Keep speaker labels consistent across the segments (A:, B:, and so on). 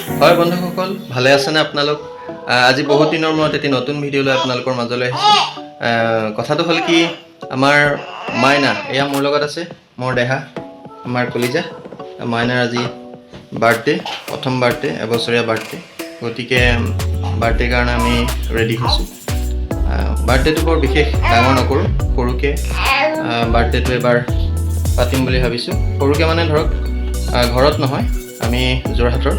A: হয় বন্ধুসকল, ভালে আছেনে আপোনালোক? আজি বহুত দিনৰ মূৰত এটি নতুন ভিডিঅ' লৈ আপোনালোকৰ মাজলৈ আহিছোঁ। কথাটো হ'ল কি, আমাৰ মাইনা এয়া মোৰ লগত আছে, মোৰ দেহা, আমাৰ কলিজা মাইনাৰ আজি বাৰ্থডে, প্ৰথম বাৰ্থডে, এবছৰীয়া বাৰ্থডে। গতিকে বাৰ্থডেৰ কাৰণে আমি ৰেডি হৈছোঁ। বাৰ্থডেটো বৰ বিশেষ ডাঙৰ নকৰোঁ, সৰুকৈ বাৰ্থডেটো এবাৰ পাতিম বুলি ভাবিছোঁ। সৰুকৈ মানে ধৰক ঘৰত নহয়, আমি যোৰহাটৰ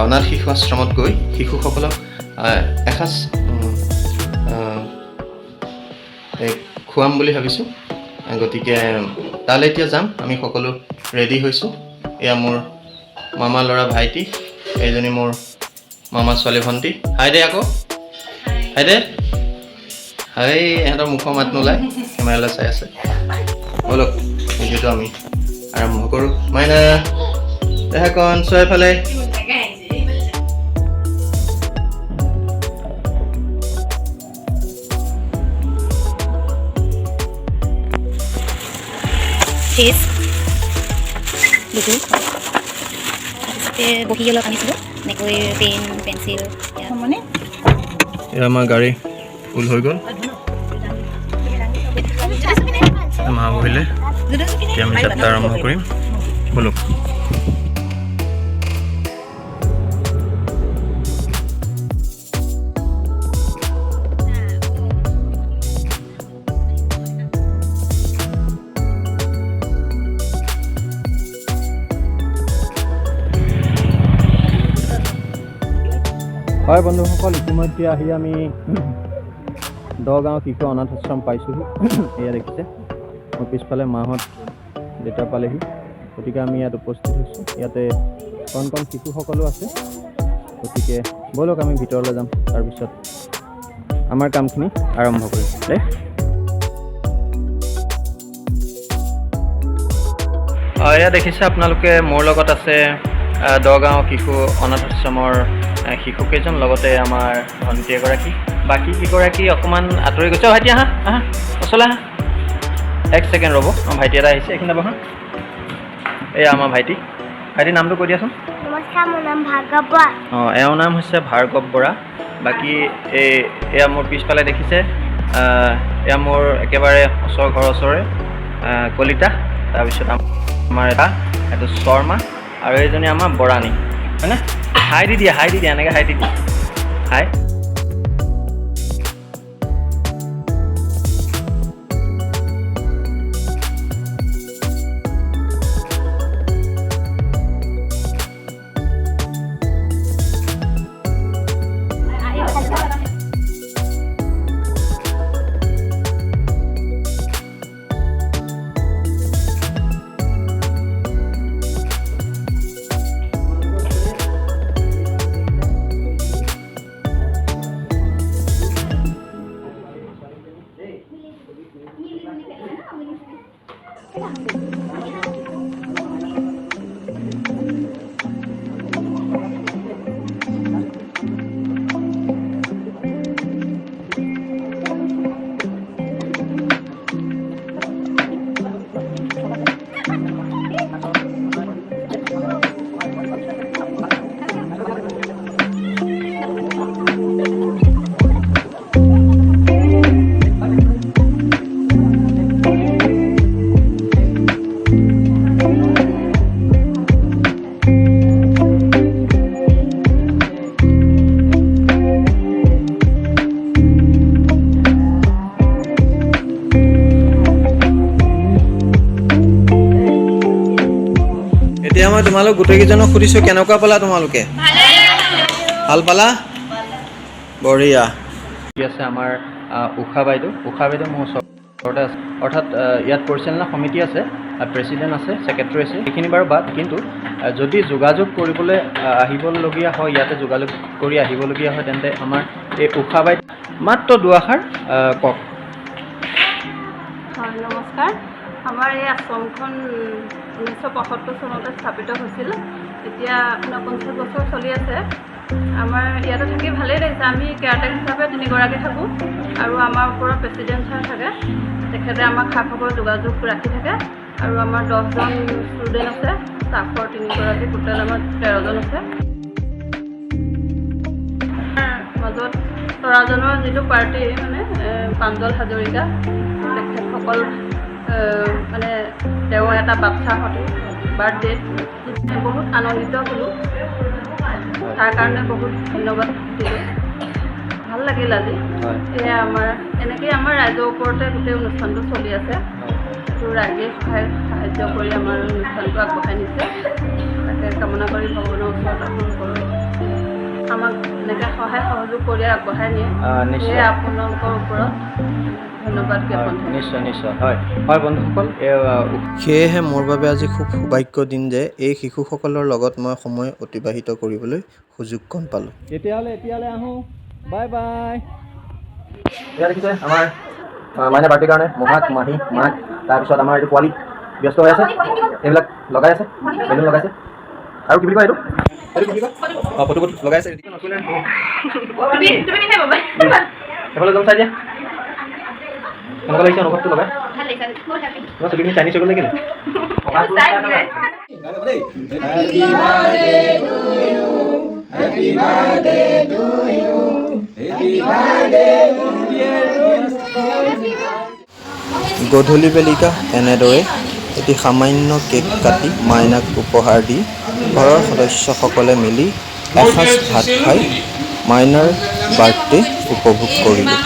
A: অনাথ শিশু আশ্ৰমত গৈ শিশুসকলক এসাঁজ এই খুৱাম বুলি ভাবিছোঁ। গতিকে তালৈ এতিয়া যাম। আমি সকলো ৰেডি হৈছোঁ। এয়া মোৰ মামা ল'ৰা ভাইটি, এইজনী মোৰ মামা ছোৱালী ভণ্টি। হাই দে আকৌ, হাই দে, হাই। ইহঁতৰ মুখৰ মাত নোলায়, কেমেৰালৈ চাই আছে। ব'লক, ভিডিঅ'টো আমি আৰম্ভ কৰোঁ। মাইনা, দেহাকণ চোৱা এইফালে।
B: ফ্ৰিজ দুযোৰ, তাৰপিছতে বহী অলপ আনিছিলোঁ, এনেকৈ পেন, পেঞ্চিল।
C: মানে
A: এয়া আমাৰ গাড়ী ফুল হৈ গ'ল। মা বহিলে, এতিয়া আমি যাত্ৰা আৰম্ভ কৰিম। ব'লক। হয় বন্ধুসকল, ইতিমধ্যে আহি আমি দগাঁও শিশু অনাথ আশ্ৰম পাইছোঁহি। এয়া দেখিছে, মোৰ পিছফালে মাহঁত, দেউতা পালেহি। গতিকে আমি ইয়াত উপস্থিত হৈছোঁ। ইয়াতে কণ কণ শিশুসকলো আছে। গতিকে ব'লক, আমি ভিতৰলৈ যাম, তাৰপিছত আমাৰ কামখিনি আৰম্ভ কৰিম দেই। এয়া দেখিছে আপোনালোকে, মোৰ লগত আছে দগাঁও শিশু অনাথ আশ্ৰমৰ শিশুকেইজন, লগতে আমাৰ ভণ্টি এগৰাকী। বাকী কেইগৰাকী অকণমান আঁতৰি গৈছে। অ' ভাইটি, আহা আহা, ওচৰলৈ আহা। এক ছেকেণ্ড ৰ'ব, আমাৰ ভাইটি এটা আহিছে। এইখিনি বহা। এয়া আমাৰ ভাইটি। ভাইটিৰ নামটো কৈ দিয়াচোন।
D: নমস্কাৰ, মোৰ নাম ভাৰ্গৱ বৰা।
A: অঁ, এওঁৰ নাম হৈছে ভাৰ্গৱ বৰা। বাকী এই এয়া মোৰ পিছফালে দেখিছে, এয়া মোৰ একেবাৰে ওচৰ, ঘৰৰ ওচৰৰে কলিতা। তাৰপিছত আমাৰ এটা এইটো শৰ্মা আৰু এইজনী আমাৰ বৰাণী, হয়নে? হাই দি দিয়া, হাই দি দিয়া, এনেকৈ হাই দি দিয়া, হাই। এতিয়া মই তোমালোক গোটেইকেইজনক সুধিছোঁ, কেনেকুৱা পালা তোমালোকে? ভাল পালা? বঢ়িয়া। কি আছে আমাৰ ঊষা বাইদেউ। ঊষা বাইদেউ মোৰ ওচৰতে আছে। অৰ্থাৎ ইয়াত পৰিচালনা সমিতি আছে, প্ৰেচিডেণ্ট আছে, ছেক্ৰেটাৰী আছে, সেইখিনি বাৰু বাদ। কিন্তু যদি যোগাযোগ কৰিবলৈ আহিবলগীয়া হয়, ইয়াতে যোগাযোগ কৰি আহিবলগীয়া হয়, তেন্তে আমাৰ এই ঊষা বাইদেউ মাত্ৰ দুআষাৰ কওক।
C: হয়, নমস্কাৰ। আমাৰ এই আশ্ৰমখন 1975 চনতে স্থাপিত হৈছিল। এতিয়া 49 বছৰ চলি আছে। আমাৰ ইয়াতে থাকি ভালেই লাগিছে। আমি কেয়াৰটেকাৰ হিচাপে তিনিগৰাকী থাকোঁ আৰু আমাৰ ওপৰত প্ৰেচিডেণ্ট ছাৰ থাকে। তেখেতে আমাক খা খবৰ যোগাযোগ ৰাখি থাকে। আৰু আমাৰ 10জন ষ্টুডেণ্ট আছে, ষ্টাফৰ তিনিগৰাকী, টোটেল আমাৰ 13জন আছে। য'ত তৰাজনৰ যিটো পাৰ্টি, মানে প্ৰাঞ্জল হাজৰিকা, তেখেতসকল মানে তেওঁ এটা বাচ্ছা সৈতে বাৰ্থডেত বহুত আনন্দিত হ'লোঁ। তাৰ কাৰণে বহুত ধন্যবাদ দিলোঁ। ভাল লাগিল আজি। এয়া আমাৰ এনেকেই আমাৰ ৰাইজৰ ওপৰতে গোটেই অনুষ্ঠানটো চলি আছে। এইটো ৰাইজে সহায় সাহাৰ্য কৰি আমাৰ অনুষ্ঠানটো আগবঢ়াই নিছে। তাকে কামনা কৰি ভগৱানৰ ওচৰত অৰ্পণ কৰোঁ, আমাক এনেকৈ সহায় সহযোগ কৰি আগবঢ়াই নিয়ে। সেয়ে আপোনালোকৰ ওপৰত ধন্যবাদ জ্ঞাপন কৰিছোঁ।
A: নিশ্চয় নিশ্চয়, হয় হয়। বন্ধুসকল, সেয়েহে মোৰ বাবে আজি খুব সৌভাগ্য দিন যে এই শিশুসকলৰ লগত মই সময় অতিবাহিত কৰিবলৈ সুযোগকণ পালোঁ। তেতিয়াহ'লে এতিয়ালৈ আহোঁ, বাই বাই। এয়া দেখিছে, আমাৰ মাইনা বাৰ্থডেৰ কাৰণে মহাক, মাহী, মাক, তাৰপিছত আমাৰ এইটো পোৱালি ব্যস্ত হৈ আছে। এইবিলাক লগাই আছে, বেলুন লগাইছে আৰু কি বুলি কয় এইটো এইটো কি বুলি কয়? অঁ, ফটো ফটো লগাই আছে। এফালে যাম, চাই দিয়া কেনেকুৱা লাগিছে অনুভৱটো লগাই। তোমাৰ চুলিখিনি চাইনিজ হৈ গ'ল নেকি? Happy birthday to you. Happy birthday to you. Happy birthday to dear. গধূলি বেলিকা এনেদৰে এটি সামান্য কেক কাটি মাইনাক উপহাৰ দি ঘৰৰ সদস্যসকলে মিলি এসাঁজ ভাত খাই মাইনাৰ বাৰ্থডে উপভোগ কৰিলোঁ।